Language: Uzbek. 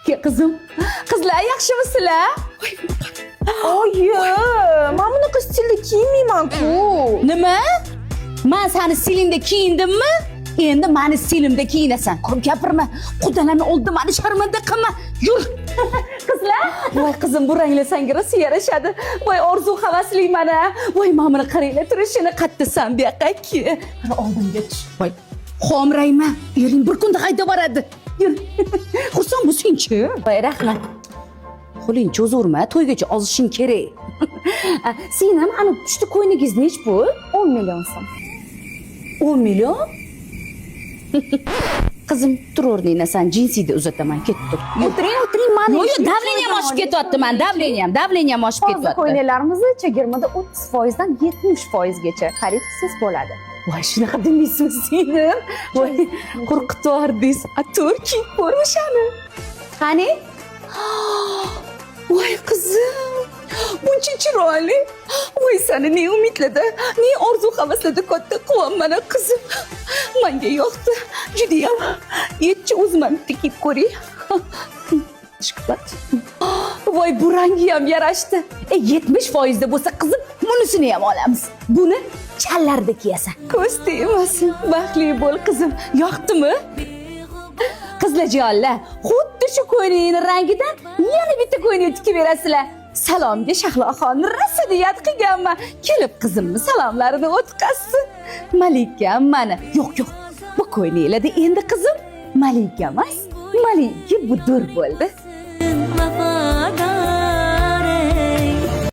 Ke qizim. Qizlar, yaxshimisizlar? Oyi, men bunaqa stilda kiyinmayman-ku. Nima? Man sani stilingda kiyindimmi? Endi mani stilimda kiyinasan. Ko'p gapirma. Qudalarni oldida mani sharmanda qilma. Yur. Qizlar, voy qizim, bu ranglar senga rosa yarashadi. Voy, orzu havasli mana. Voy, mana buni qaranglar turishini, qattasan bu yoqqa ki. Qara, oldimga tush. Voy, xomrayma. Ering bir kunda haydab boradi. Yur. Xursand bo'lsangchi. Voy, rahmat. Qo'ling cho'zurma, to'ygacha ozishing kerak. Singlim, ana pushti ko'ynagingiz nech pul? 10 million so'm. 10 million? Qizim, tur o'rningdan, san jinsiyda uzataman, ket tur. O'tiring, o'tiring, mani. Yo'q, yo'q, давление m oshib ketyapti man, давление m, давление m oshib Hozir ketyapti. ko'ylaklarimizni chegirmada 30% dan 70% gacha xarid qilsangiz bo'ladi. Voy, shunaqa demaysizmi, singlim? Voy, qo'rqitib yubordingiz. A, tur, kiyib ko'r o'shani. Qani? Voy qizim, buncha chiroyli. Voy, sani ne umidlarda, ne orzu havaslarda katta qilyapman, qizim. Manga yoqdi. Judayam. Yetchi, o'zim ham bitta kiyib ko'ray. Shokolad. Voy, bu rangi ham yarashdi. E, 70 foizda bo'lsa, qizim, bunisini ham olamiz. Buni challarda kiyasan. Ko'z tegmasin. Baxtli bo'l, qizim. Yoqdimi? Qizlarjonlar, xuddi shu ko'ylakning rangidan yana bitta ko'ylak tikib berasizlar. Salomga Shahloxonni rosa niyat qilganman. Kelib qizimni salomlarini o'tkazsin. Malikam mani. Yo'q, yo'q. Bu ko'ylaklarda endi qizim Malika emas, Malika Budur bo'ldi.